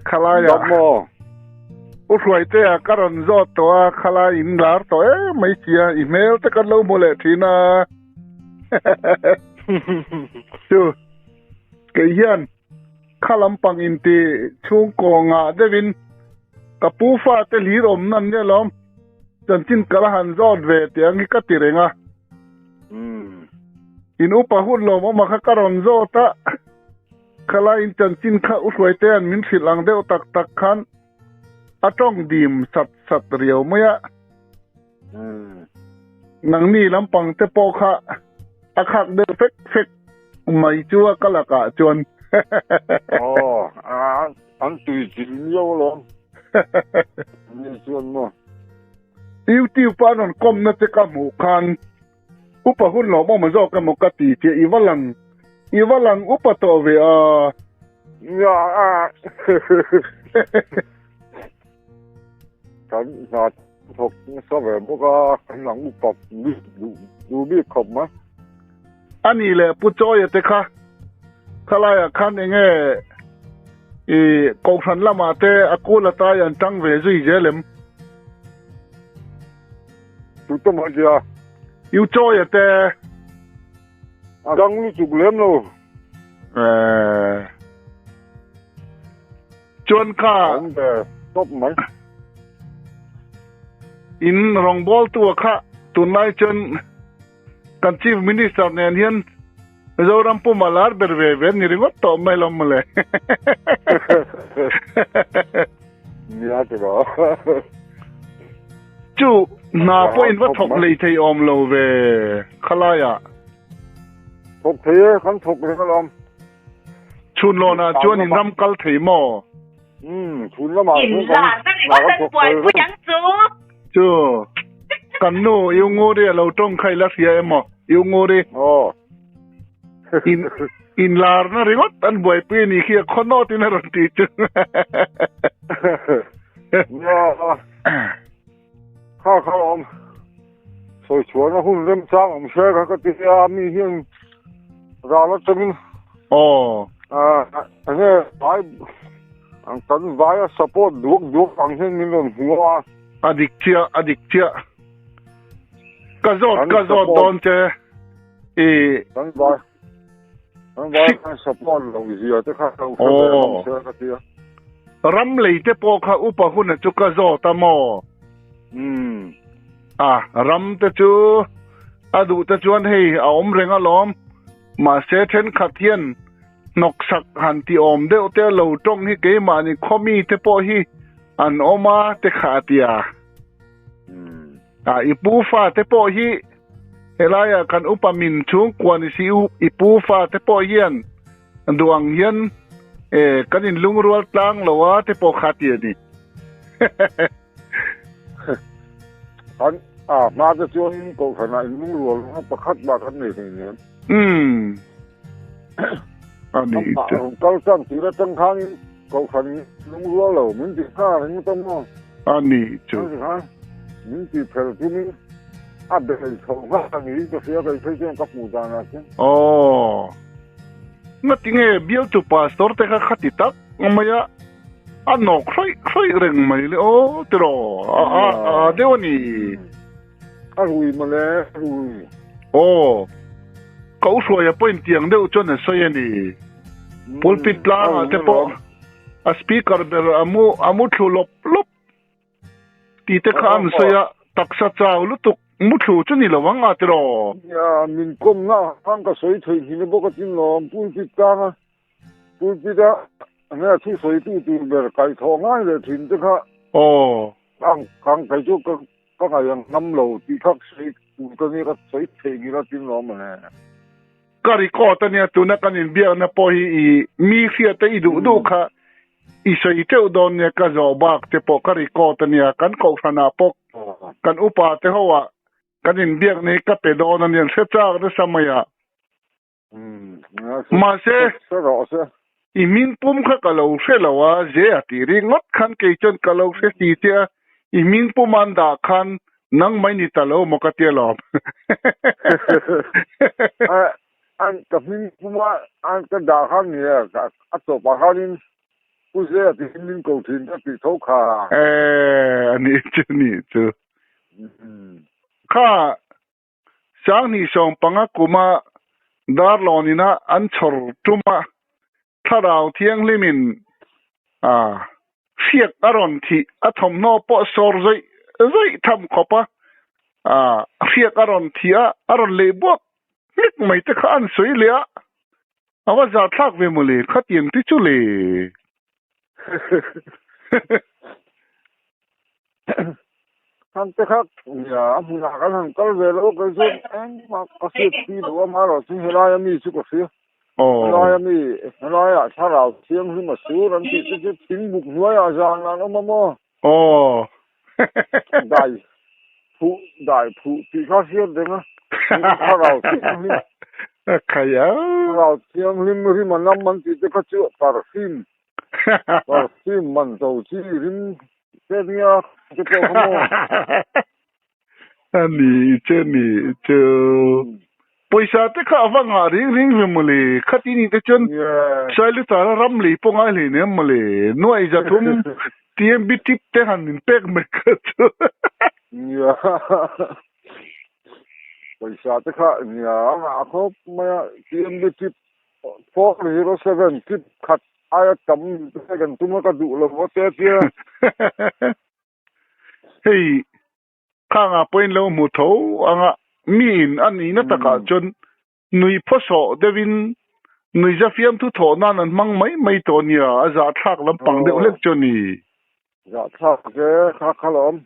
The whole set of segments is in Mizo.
Khalaiah. Maw. U Hruaitea ka rawn zawt tawh a, khalai in lar tawh em mai sia, i hmel te kan lo hmu leh thin a. Chu, kei hian kha lampang inti chhungkaw ngah deuhin ka pu fate hlir awm nan nia lawm, chanchin ka la han zawt ve tih ang hi ka ti reng a. In upa hun lawmawma kha ka rawn zawt a. Khalaiin chanchin kha u Hruaitea'n min hrilh ang deuh tak tak khan a tawng dim sat sat riau mai a. Nangni lampang te pawh kha a khak deuh fek fek mai chu a ka lakah chuan. Aw, an tui chilh miau alawm. Ni chuan maw. YouTube a rawn kawmna che ka hmuh khan Upa hun lawm awm zawk emaw ka ti che i va lang i va lang upa tawh ve a. Nia a kan hna thawk nasa ve bawk a kan lang upa bik duh duh bik khawp mai. A nih leh Pu Chawia te kha khalaiah khan enge i Kohhran lamah te a kul atai an tang ve zui zel em? Tu te mah tia. U Chawia te. A dang lutuk lem lo. Eh. Chuan kha. Awm ve tawp mai. In rawngbawltu a kha tunlai chuan kan Chief Minister nen hian Mizoram puma lar ber ve ve ni ringawt tawh mai lo mawle. Nia ti ba. Chu hna pawh in va thawk lei thei awm lo ve khalaiah. Thawk thei e, kan thawk reng alawm. Chhun lawnah chuan in ram kal thei maw? Um, chhun lamah chuan kan hna kan thawk thei reng. Chu kan nu i Unguri a lo tawng kha i la hria emaw? I Unguri. Aw. In inlarna ringawt an buaipui a nih khi a khaw nawtin a rawn ti chu. Nia, kha kha awm. Sawi chhuahna hun remchang awm hre kha ka ti a, mi hian ral atangin Aw. Enge vai kan vaia support duak duak ang hian min rawn hmu a. A dik chiah, a dik chiah. Ka zawt, ka zawt dawn che. I. Kan vai, kan vai kan support lo zia te kha lo hre ve hlawm se ka tia. Ram lei te pawh kha upa huna chu ka zawt a maw? Umm. A, ram te chu a duh te chuan hei a awm reng alawm. Mahse thenkhat hian hnawksak han ti awm deuh te lo tawng hi keimahni khawmi te pawh hi an awm a te kha a tia. A, i pu fa te pawh hi helaiah kan upa min chhungkua ni si u, i pu fa te pawh hian duh ang hian e kan inlungrual tlang lo a te pawh kha ti a ni. Kan a hma te chuan kohhranah inlungrual a pakhat mah kan nei hlei nen. Umm. A ni te. Kal tan tir atang khanin kohhran lungrual lo min ti kha ring ta maw. A ni chu. Min ti phel tumin a bei chho nghal niin ka hria kei phei chuan ka hmuh danah chuan. Aw. Ngatinge bialtu pastor te kha khati tak mai a. A nawk hraih hraih reng mai le aw tiraw a a a deuh a ni. A rui mawle a rui. Aw ka u hruaia pawhin tiang deuh chuan a sawi a ni. Pulpit tlangah te pawh a speaker ber a mu a mu thlu lawp lawp tih te kha an sawi a taksa chau lutuk mu thlu chu ni lo ang a tiraw. Nia min kawmna khan ka sawi theih hnin a bawk a tin lawm pulpit tlanga Pulpit a nge thu sawitu tur ber kaihthawh ngai leh thin te kha Aw. Ang kang kei chu ka ka ngaih ang ngam lo tih kha sawi tur ka nia ka sawi theih ngil a tin lawm mawle. Ka record a nia tuna kan inbiakna pawh hi i mi hriat a i duh duh kha i sawi teuh dawn nia ka zawh bak te pawh ka record a nia kan kohhranah pawh kan upa te ho ah kan inbiakna hi ka pe dawn a nia an hre chak nasa mai a. Mahse, i hming pum kha ka lo hre lo a, ze a tih ringawt khan kei chuan ka lo hre si che a, i hming pum an dah khan nang mai ni ta lo maw ka ti alawm. An ka hming puma an ka dah khan ni a, a tawpah khanin. Pu Zea tiin min ko thin ka tih tho kha. E, a nih chu, nih chu. Kha Sanghnih sawmpanga kuma Darlawn ina an chhawr tuma Thlarau Thianghlimin a hriak a rawn thih, a thawmhnaw pawh sawr zawih zawih tham khawp a, a hriak a rawn thih a, a rawn leh buak hmek mai te kha an sawi leh a, a va zahthlak ve mawle khatiang te chu le. Khang te kha nia a hmunah kan han kal ve lo kei chuan engmah ka hriat pui lo a amaherawh chu helai ami chu ka hria helai ami helaiah thlarau thianghlim a sur an tih te chu thingbuk hnuaiah zan an awm a maw dai phuh dai phuh tih kha hriat reng a thlarau thianghlim thlarau thianghlim rim a nam an tih te kha chu perfume perfume man to chi rim Che nia che pawh kha maw? A ni che ni chu. Pawisa te kha a va ngah ring ring ve mawle. Khati ni te chuan Sailutara ram lei pawh ngai hlei nem mawle. Nuai zathum TMB tip te han in pek mai kha chu. Nia. Pawisa te kha nia a ngah khawp mai a. TMB tip 407 tip khat aia tam te kan tum a ka duh lo a te tia. Hei khanga pawhin lo hmu tho anga mi in a nihna takah chuan nui phawsawh deuhin nuiza fiamthu thawh nan an hmang mai mai tawh nia a zahthlak lampang deuh hlek chu a ni. Zahthlak te kha kha lawm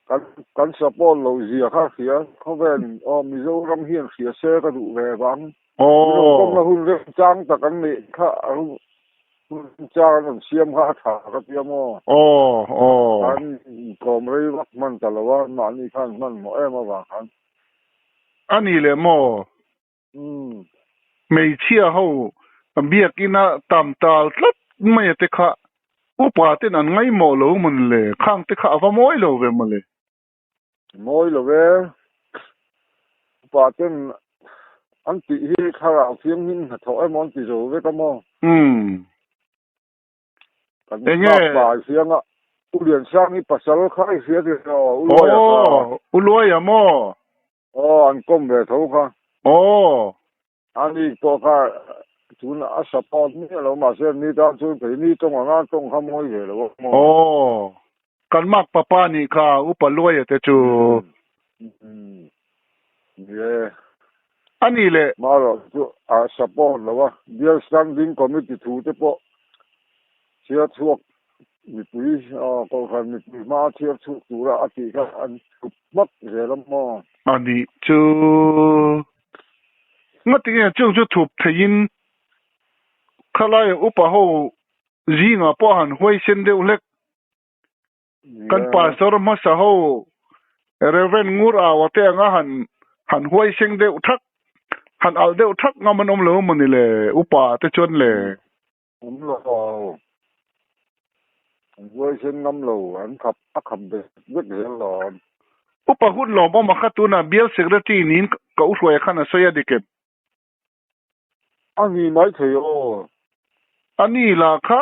kan kan support loh zia kha hria khawvel in aw Mizoram hian hria se ka duh ve vang. Min kawmna hun remchang tak an neih kha hun remchang an rawn siam kha a tha ka tia maw. An inkawm rei vak hman ta lo a mahni khan hmanhmawh em avang khan. A ni leh maw? Hmeichhia ho biakina tam tal tlat mai a te kha upa ten an ngaihmawh lo mawn le, khang te kha a va mawi lo ve mawle. Mawi lo e, upa ten an tih hi thlarau thianghlim hnathawh emaw an ti zo vek a maw? Kan nghak pa i hria nga, U Liansang hi pasal kha i hria tih rawh, U Luaia kha. Aw, U Luaia maw? Aw, an kawm ve tho kha. Aw. Ani pawh kha tun a support miah lo mahse ni tan chuan kei ni tawng anga tawng kha mawi ve lo a maw. Aw, kan mak papa nih kha upa Luaia te chu. Ni e. Ani leh. Marawh chu a support lo a, Bial Standing Committee thu te pawh chhiar chhuak Mipui Kohhran mipui hma chhiar chhuak tura a tih kha an thup hmak zel a maw? A nih chu. Ngatinge chung chu thup theiin khalaia upa ho zingah pawh a han huaisen deuh hlek. Kan pastor hmasa ho Reverend Ngur Aua te anga han han huaiseng deuh thak, han alh deuh thak ngam an awm lo mawni le upa te chuan le. Awm lo. An huaisen ngam lo, an khap a khap bet vek zel lo. Upa hun lawmawm a kha tunah bial secretary niin ka u hruaia khan a sawi a dik em? A ni mai thei aw. A ni lah kha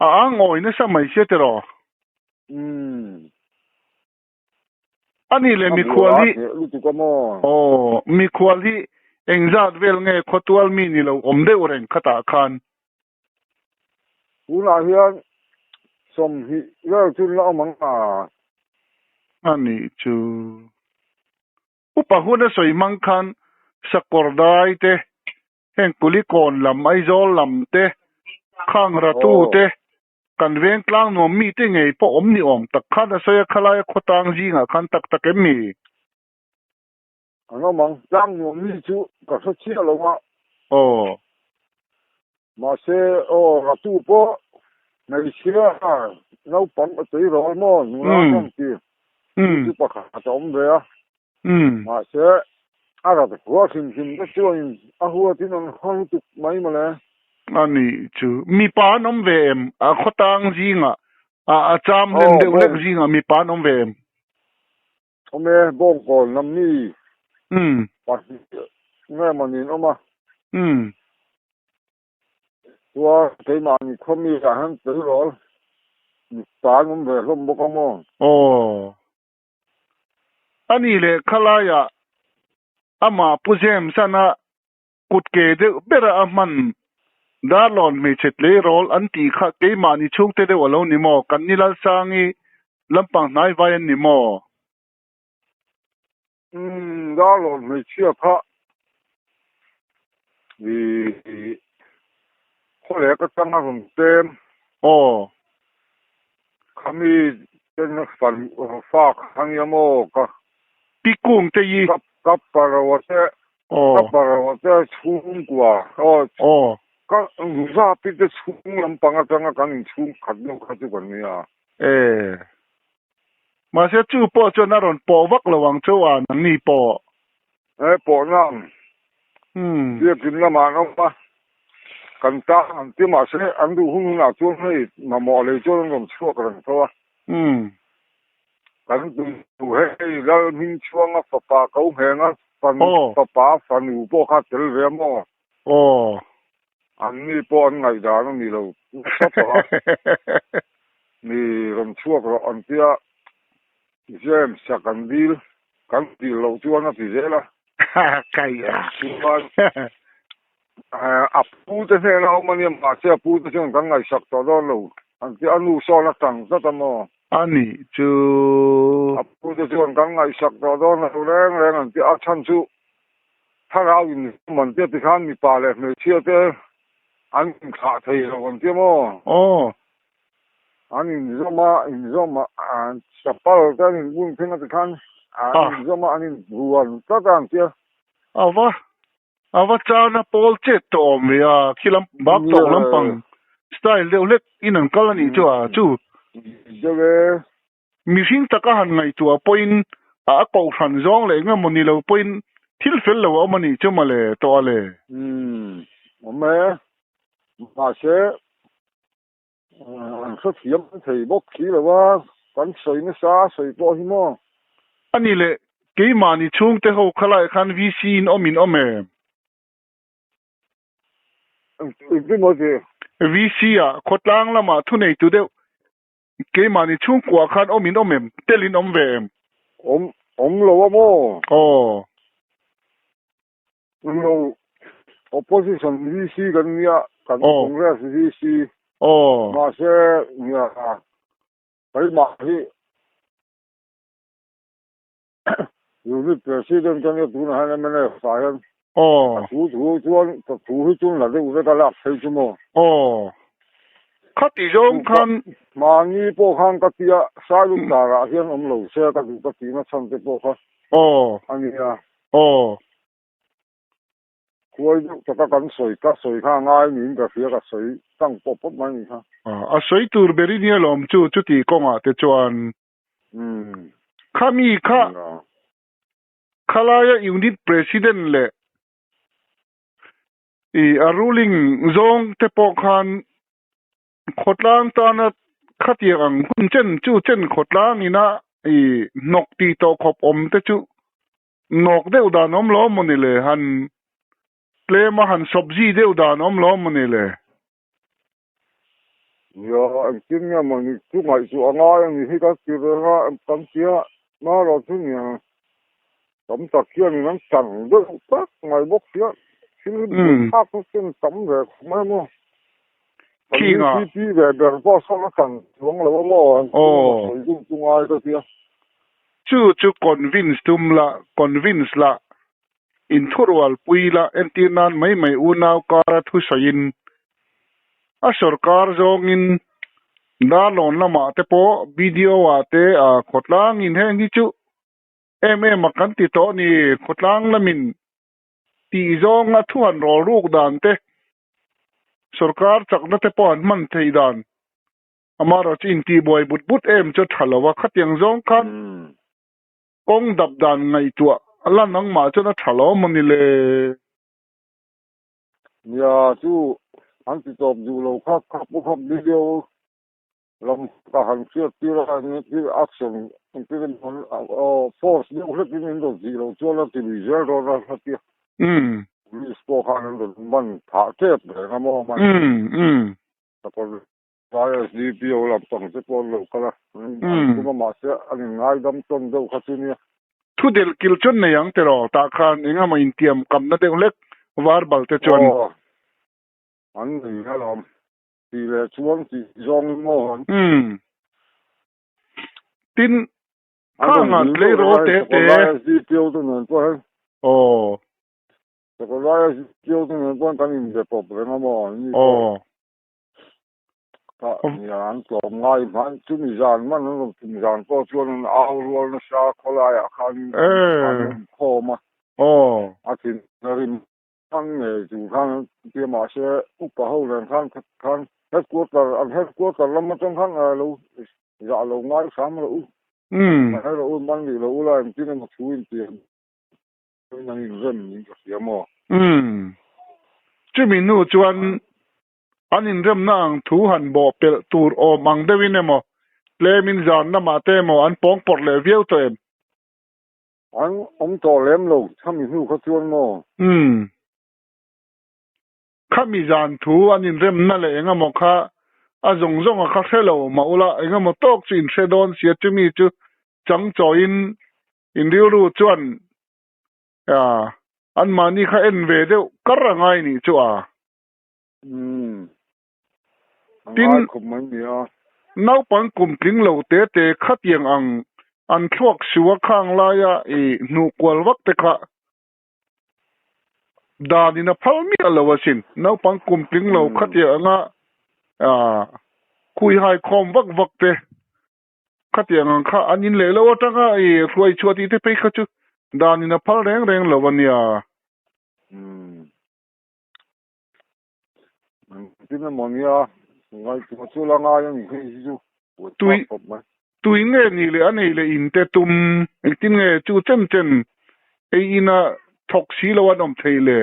a ang awi nasa mai sia tiraw? Umm. A ni le mikhual hi aw mikhual hi engzat vel nge khawtual mi ni lo awm deuh reng khatah khan. Tunah hian 20 vel chu la awm ang a. A nih chu. Upa hun a sawi hmang khan sakawr dai te heng Kulikawn lam Aizawl lam te khang ratu te Kan veng tlang nuam mite ngei pawh awm ni awm tak khan a sawi a, khalaia khawtang zingah khan tak tak em mi? An awm ang, tlang nuam mi chu ka hre chiah lo a. Aw. Mahse, aw, ratu pawh hmeichhia naupang a tui rawl maw, nula khan ti, chu chu pakhat a awm ve a. Mahse, a rat hua hrim hrim te chuanin a huatin an haw lutuk mai mawle. A nih chu. Mipa an awm ve em? A khawtang zingah, a cham hlen deuh lek zingah mipa an awm ve em? Awm e, bawngkawn lam mi pahnih nge mawni an awm a. Chuan keimahni khawmi ah hian tleirawl mipa an awm ve hlawm bawk a maw? Aw. A nih leh khalaiah amah Pu James-an a kut ke deuh bera a hman Darlawn hmeichhe tleirawl an tih kha keimahni chhungte deuh a lo ni maw? Kan ni Lalsangi lampang hnai vai an ni maw? Umm, Darlawn hmeichhia kha i khawlek atanga rawn pem. Aw. Khami ten fan fa kha nia maw ka. Pi Kung te i. Ka parawa te. Aw. Ka parawa te chhungkua. Aw. Aw. Ka Nuzapi te chhung lampang atanga kan inchhung khat deuh kha chu kan nia. E. Mahse chu pawh chuan a rawn pawh vak lo ang chu a nangni pawh. He pawhna ang biakin lamah an awm a, kan tang an ti mahse an duh hun hunah chuan hei mamawh lei chuan an rawn chhuak reng tho a. Kan duh hei Lal Hmingchhuanga fapa ko nghenga fapa fanu pawh kha tel ve a maw? Aw. Anni pawh an ngaihdan a ni lo nasa tawh a, mi rawn chhuak rawh an tia James a kan dil, kan dil loh chuan a ti zel a. Kaia. Chuan a pu te hnena awm a nia mahse a pu te chuan kan ngaihsak tawh dawn lo an tia a nu sawn a tang zat a maw? A nih chu. A pu te chuan kan ngaihsak tawh dawn lo reng reng an tia a chhan chu Thlarau in man te tikhan mipa leh hmeichhia te an inthlah thei lo an tia maw? Aw. An inzawm a, inzawm a, chapal te an inbun thleng a tikhan an inzawm a, an inbuan tlat a an tia. A va, a va chana pawl chet tawh awm ve a, khi lam bak tawk lampang style deuh hlek in an kal a nih chu a, chu. Deuh e. Mihring taka han ngaihtuah pawhin a kohhran zawng leh engemaw ni lo pawhin thil fel lo a awm a nih chu mawle tawh a le. Umm, awm e. Mahse, an hrethiam thei bawk si lo a, kan sawi nasa a sawi pawh hi maw? A ni le, keimahni chhungte ho khalaiah khan VC in awm in awm em? Engtin maw ti? VC ah khawtlang lamah thuneitu deuh Keimahni chhungkuah khan awm in awm em? Tel in awm ve em? Awm, awm lo a maw? Aw. Awm lo. Opposition VC kan nia, kan Congress VC. Aw. Mahse, nia, keimah hi Unit President ka nia tunah hian mnf ah hian. Aw. A thu thu chuan ka thu hi chuan la deuh vek a lak phei chu maw. Aw. Khati zawng khan. Mahni pawh khan ka tia Sailum darah hian awm lo se ka duh ka tihna chhan te pawh kha. Aw. A nia. Aw. Khuai deuh taka kan sawi ka sawi kha a ngai niin ka hria ka sawi tang pawp pawp mai ni kha. A sawi tur ber i nia lawm chu chuti kawngah te chuan. Khami kha khalaia unit president leh i a ruling zawng te pawh khan khawtlang tana khatiang ang hun chen chu chen khawtlang ina i hnawk tih tawh khawp awm te chu nawk deuh dan awm lo maw ni le han tlem a han sawpzi deuh dan awm lo maw ni le. Nia, engtin nge maw ni chu ngaihtuah a ngai a ni hi ka ti reng a, kan tia hma chu nia tam tak hianin an chang deuh tak mai bawk sia, thil hi buaithlak chu chen tam ve khawp mai maw. Kan UCP ve ber pawh sawn a chang chuang lo a maw, an sawi deuh chu ngai ka tia. Chu chu convince tum la, convince la, Inthurualpui la entir nan mai mai unau kara thusawiin a sorkar zawngin Darlawn lamah te pawh BDO ah te a khawtlangin heng hi chu em em a kan ti tawh ni khawtlang lamin tih zawnga thu han rawl ruk dan te sorkar chakna te pawh an hman theih dan amaherawh chu intihbuai but but em chu a tha lo a khatiang zawng khan Kawng dap dan ngaihtuah a la nangmah chuan a tha lo maw ni le? Nia chu an ti tawp duh lo kha kha pu khap video lam ka han hriat tir a thil action engtin emaw force deuh hlekin in rawn tih loh chuan a ti lui zel dawn a hla tia. Police pawh khan an rawn man phah tep reng a maw man. Sakawr lai SDPO lampang te pawh an lo kal a, an tum a mahse an inngaidam tawn deuh kha chu nia. Thu delh kil chuan nei ang tiraw tah khan eng emaw intiam kamna deuh hlek verbal te chuan. Aw an nei alawm tih leh chuan tih zawngin maw an. Umm tin khanga tleirawl te te. Sakawr lai SDPO te nen pawh hian. Aw. Sakawr lai SDPO te nen pawh kan inbe pawp reng a maw an ni pawh. Aw. Ka nia an tlawm ngai hman chumi zan man an rawn tum zan pawh chuan an au rual nasa khawlaiah khan an inkhawm a. Aw. A thin a rim hman ngei tur khan an ti a mahse upa ho nen khan khan headquarter an headquarter lam atang khan lo zah lo ngai hram rawh u. Ngai rawh u man rih lo ula engtin emaw thu intiam an inrem niin ka hria maw. Umm. Chumi hnu chuan An inremna ang thu han bawh pelh tur awm ang deuhin emaw, tlemin zan lamah te emaw an pawng pawrh leh viau tawh em? An awm tawh lem lo, khami hnu kha chuan maw? Umm. Khami zan thu an inremna leh engemaw kha a zawng zawnga kha hre lo mah ula, engemaw tawk chu inhre dawn sia chumi chu chang chawiin inrilru chuan anmahni kha en ve deuh kar a ngai nih chu a. Umm. A Tin, ngai khawp mai nia. Naupang kum tling lo te te khatiang ang an thluak sua khang laia i hnuh kual vak te kha danin a phal miah lo asin. Naupang kum tling lo khatiang anga khui hai khawm vak vak te khatiang ang kha an in leh lo atanga i hruai chhuah tih te phei kha chu danin a phal reng reng lo ania. Umm. Engtin emaw nia ngaihtuah chu la ngai a ni hei hi chu Tui tui nge ni leh a nei leh in te tum engtin nge chu chen chen ei ina thawk si lo an awm thei le.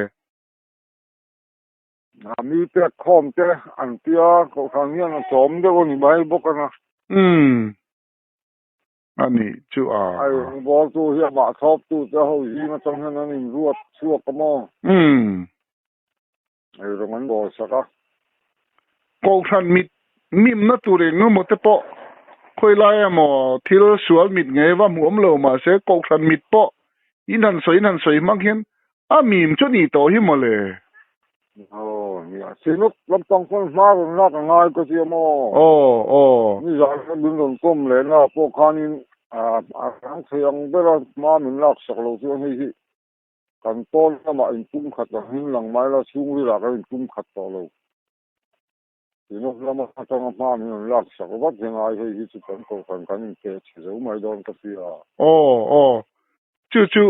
A mi pek khawm te an tia kohhran hian a chawm deuh a ni mai bawk a na. Umm a nih chu a. A rawngbawltu hi amah thlawptute ho zing atang hian an inruat chhuak a maw? Umm. Ei rawng an bawl sak a. Kohhran mit mimna tur eng emaw te pawh khawi lai emaw thil sual mit ngei va hmuh awm lo mahse kohhran mit pawh in han sawi in han sawi hmang hian a mim chu nih tawh hi mawle. Aw nia, Sinuk lampang pawn hma rawn lak a ngai ka tia maw? Aw aw. Nizan kha min rawn kawm leh na pawh khanin a rang thei ang bera hma min lak sak lo chuan hei hi kan tawn lamah inpumkhat ang hin lang mai la, chhungrilah kan inpumkhat tawh lo. Sinuk lama atanga hma min rawn lak sak vat hi ngai hei hi chu kan kohhran kan inpeh chhe zo mai dawn ka tia. Aw aw, chu chu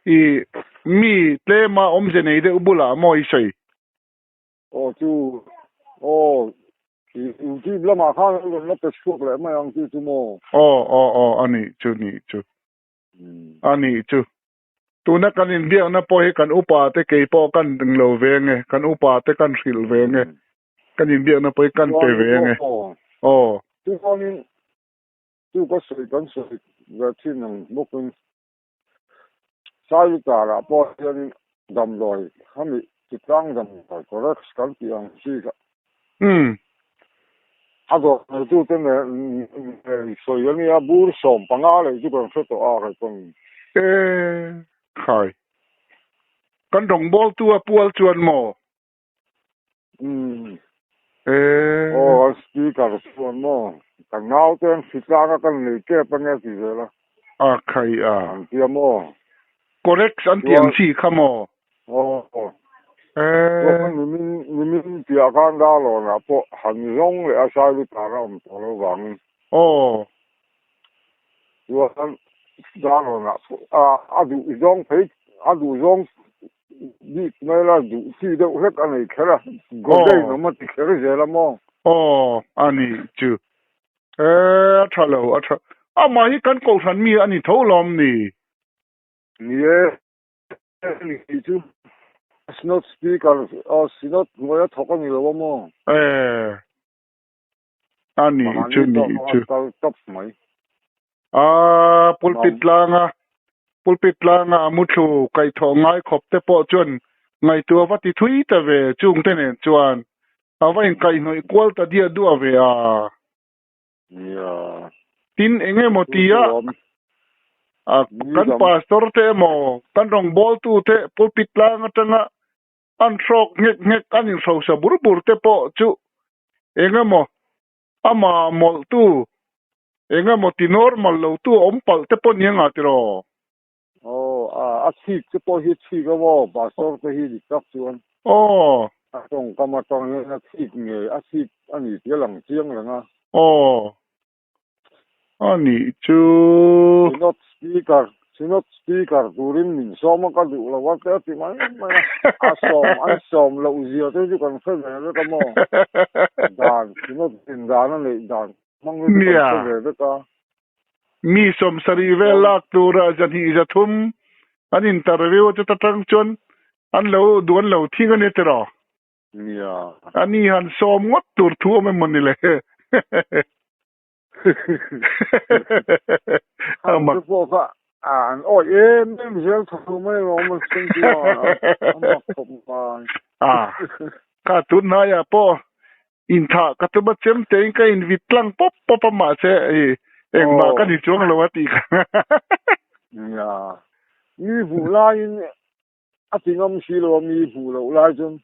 I mi tlema awmze nei deuh bulah maw i sawi? Aw chu, aw, i YouTube lamah khan an rawn la pe chhuak leh mai ang chu chu maw? Aw, aw, aw, a nih chu, nih chu. A nih chu. Tuna kan inbiakna pawh hi kan upa te kei pawh kan ring lo ve nge, kan upa te kan hrilh ve nge, kan inbiakna pawh hi kan pe ve nge. Aw. Chuanin chu ka sawi kan sawi ve thin ang bawkin Sailutara pawh hianin damdawi khami chitlang damdawi Corex kan tih ang chi kha a dawr neitute nen sawi a nia, bur 15 leh chu kan hre tawh a kei pawn. E khai, kan rawngbawltu a pual chuan maw? Umm. E. Aw, speaker chuan maw, ka naute an hritlang a kan lei tep a nia ti zel a. A khai a. An tia maw. Correct an ti ang chi kha maw. Aw. E. Chuan nimin nimin piah khan Darlawnah pawh han zawng leh a Sailutar a awm tawh lo vangin. Aw. Chuan Darlawnah pawh a a duh zawng phei a duh zawng Bik mai la duh chi deuh hlek a nei kher a, Godain awm a ti kher zel a maw? Aw, a ni chu. E, a tha lo, a tha. Amah hi kan kohhran mi a ni tho lawm ni? Ni e, ni chu. Synod Speaker, aw Synod hnuaia thawk a ni lo a maw? E, a ni chu, ni chu. Kal tawp mai. A pulpit tlanga, pulpit tlanga a muthlu kaihthawh ngai khawp te pawh chuan. Ngaihtuah va ti thui ta ve chung te nen chuan a va inkaihhnawih kual ta diah duah ve a. Nia. Tin eng emaw tia kan pastor te emaw kan rawngbawltu te pulpit tlang atanga an hrawk nghek nghek an inhrosa bur bur te pawh chu eng emaw ama mawlhtu eng emaw ti normal lotu a awm palh te pawh nia ngah tiraw? Aw, a, a chhik te pawh hi chhik a maw, pastor te hi dik tak chuan. Aw. A tawngkam atang hian a chhik nge, a chhik a ni tih a lang chiang reng a. Aw, a nih chu. Synod Speaker, Synod Speaker turin min sawm a ka duh lo a te a ti mai mai a. A sawm, an sawm loh zia te chu kan hre ve vek a maw. Dan, Synod in dan a neih dan hmang hi chu kan hre ve vek a. Mi sawmsarih vel lak tura zahnih zathum an interview a chuta tang chuan an lo duan lo thing a ni tiraw? Nia. A ni han sawm ngawt tur thu awm emaw ni le? A mak. Pawh kha an awih em em zel tho mai alawm a sen chuan a mak khawp mai. A kha tunhnaiah pawh Inthah ka tum a chem tein ka invit tlang pawp pawp a mahse i engmah ka ni chuang lo a tih kha. Nia, mi hmuh laiin a ti ngam si lo a, mi hmuh loh lai chuan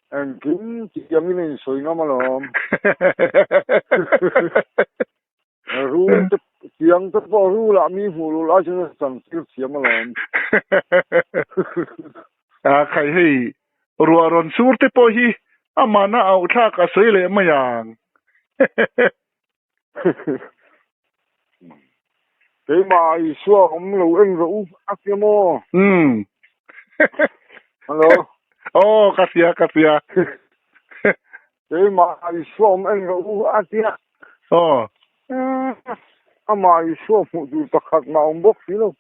engkim ti angin a insawi ngam alawm. Rul te tiang te pawh rul ah mi hmuh loh lai chuan a chantir thiam alawm. A khai hei ruah rawn sur te pawh hi amahna auh thlak a sawi leh mai ang. Keimah Isua awm lo en rawh u a tia maw? Umm. Hello. Aw ka hria ka hria. Keimah Isua awm en rawh u a tia. Aw. Amah Isua hmuh tur pakhat mah awm bawk si lo.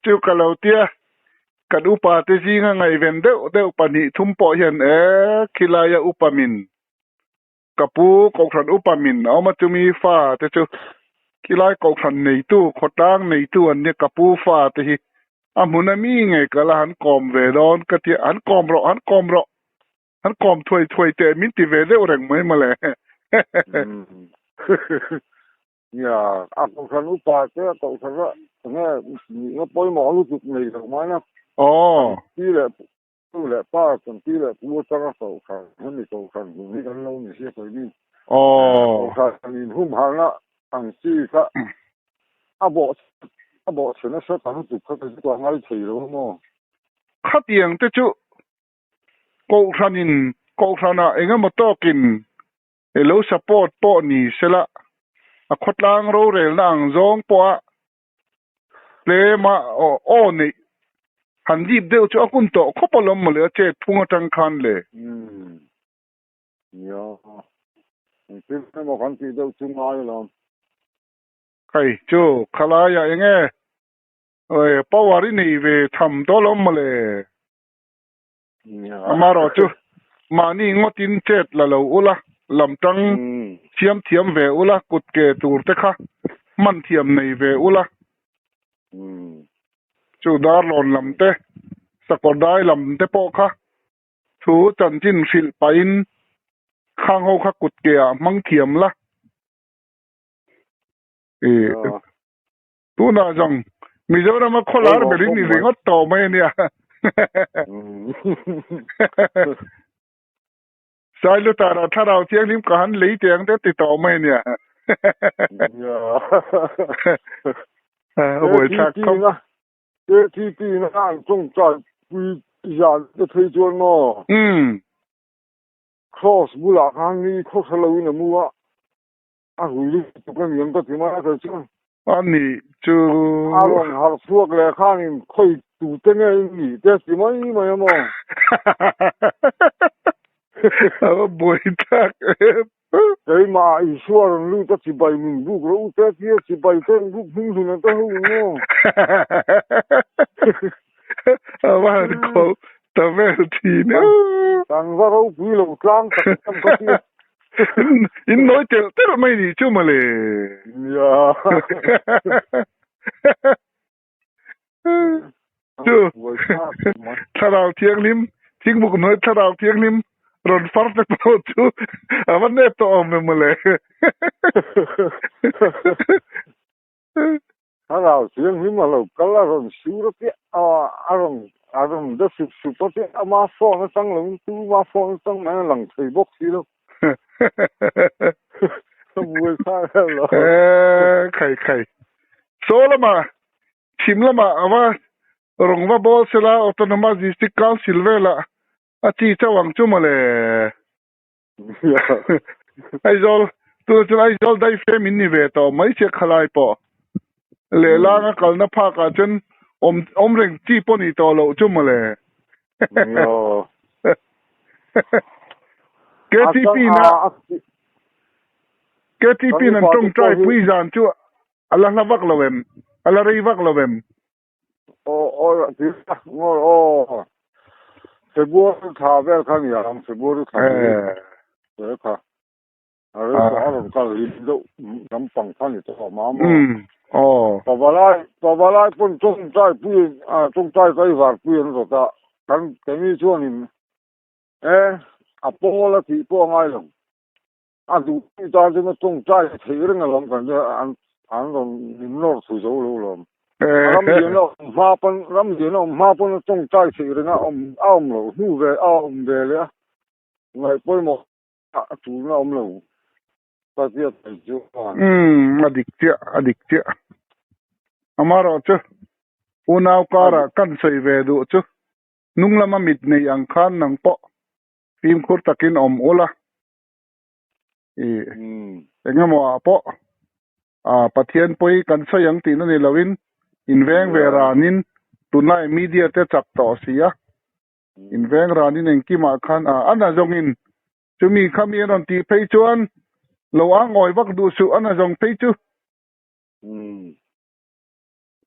Chu ka lo tia, kan upa te zinga ngaihven deuh deuh pahnih thum pawh hian e khilaia upa min, ka pu Kohhran upa min a awm a chumi fa te chu khilai Kohhran neitu, khawtlang neitu an nia ka pu fa te hi a hmun a mi nge kal a han kawm ve dawn ka tia, han kawm rawh, han kawm rawh. Han kawm thuai thuai teh min ti ve deuh reng mai mawle. Nia, a kohhran upa te a kohhran a enge nihna pawimawh lutuk nei lo mai na. Aw. Kan pi leh nu leh pa kan pi leh pu atanga kohhran hemi kohhran hun hi kan lo ni sia sawi ni. Aw. Kohhran inhumharna ang chi kha a bawh a bawh chhe nasa ta lutuk kha kei chu a ngai thei lo maw. Khatiang te chu Kohhranin Kohhranah eng emaw tawkin i lo support pawh ni sela, a khawtlang rorelna ang zawng pawha tlema aw neih han dip deuh chu a hun tawh khawp alawm mawle a chet phung atang khan le. Umm. Nia. Engtin emaw kan tih deuh chu ngai alawm. Hei chu khalaiah eng nge power i nei ve tham tawh alawm mawle. Amaherawh chu mahni ngawtin chet la lo ula, lam tang thiam thiam ve ula, kut ke tur te kha hman thiam nei ve ula. Chu darlawn lam te, sakawr dai lam te pawh kha thu chanchin hrilh pahin khang ho kha kut ke ah hmang thiam la. Tunah zawng Mizorama khawlar berin i ringawt tawh mai a nia. Sailutara thlarau thianghlim ka han lei teh ang te ti tawh mai a nia. A buaithlak khawp. KTP na an tawngtai pui zan te phei chuan maw? Cross bulah khan ni khawhra loin a mu a. A hui lutuk a niang ka ti mai a kei chuan. A nih chu. A rawn harh chhuak leh khanin khawi tute nge i nih te a ti mai mai a maw? A va buai thlak em. Keimah ah Isua rawn lut a chibai min buk rawh u te a ti a, chibai te an buk hming hlun an ta ho in maw? A va han kawlh ta vel thin e. Kan va ropui lo tlang tak em ka ti a. In nawi telh telh mai nih chu mawle. Nia. Chu thlarau thianghlim thingbuk hnuai thlarau thianghlim rawn far te pawh chu a va nep tawh awm ve mawle. Thlarau thianghlim a lo kal a rawn sur a piah a a rawn a rawn de sup sup a piah ama phone atang lo in tuma phone atang mai a lang thei bawk si lo. Ka buai phah reuh lo. Khai khai. Saw lamah Chhim lamah a va rawng va bawl sela Autonomous District Council velah a chi chauh ang chu mawle. Aizawl, tunah chuan Aizawl daihfem in ni ve tawh mai sia khalai pawh. Lehlanga kalna phakah chuan awm awm reng chi pawh ni tawh loh chu mawle. KTP na KTP nan tawngtai pui zan chu A la hla vak lo em? A la rei vak lo em? Aw aw ti ngaw aw February thla vel kha ni ang February thla ni eh kha a rei tawh a rawn kal lim deuh lampang kha ni tawh ma maw aw pavalai pavalai pawn tawngtai pui tawngtai kaivar pui an rawt a kan kemi chuanin e a pawl a tih pawh a ngai lo. A duh tih tan chuan a tawngtai theih reng alawm kan nia an an rawn min nawr thu zo lo lawm. Ram lian a awm hma pawn ram lian a awm hma pawn a tawngtai theih reng a awm a awm lo hnu ve a awm ve leh a ngaih pawimawh a tulna a awm lo ka tia thei chuan. Umm a dik chiah a dik chiah. Amaherawhchu unau karah kan sawi ve duh chu hnung lama mit nei ang khan nang pawh fimkhur takin awm ula. I engemaw ah pawh ah Pathian pawi kan sawi ang tihna ni loin inveng ve ranin tunlai media te chak tawh si a, inveng ranin engkimah khan ah a na zawngin chumi kha mi a rawn tih phei chuan lo a ngawi vak duh suh a na zawng phei chu.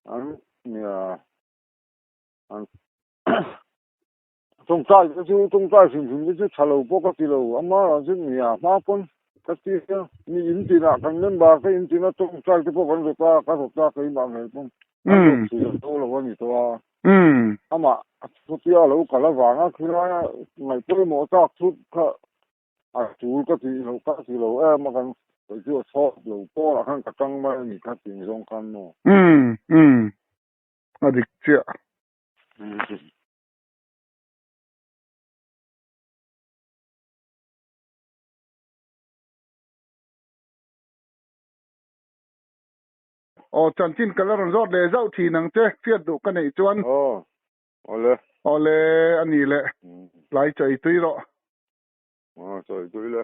An nia an Tawngtai te chu tawngtai hrim hrim te chu tha lo pawh ka ti lo, amaherawh chu nia hma pawn ka ti a, mi in tinah kan member te in tina tawngtai te pawh kan rawt a, ka rawt a keimah ngei pawn kan rawt thei lo lo a ni tawh a, amah chutia a lo kal avanga khilai a ngaihpawimawh tak thut kha a tul ka tih loh ka ti lo em a kan sawi chu a chhawk lo pawlah khan ka tang mai a ni kha tih zawng khan maw. A dik chiah. Aw chanchin ka la rawn zawt leh zauh thin ang che, hriat duh ka neih chuan. Aw, awle. Awle, a ni le. Tlai chawi tui rawh. Aw, chawi tui le.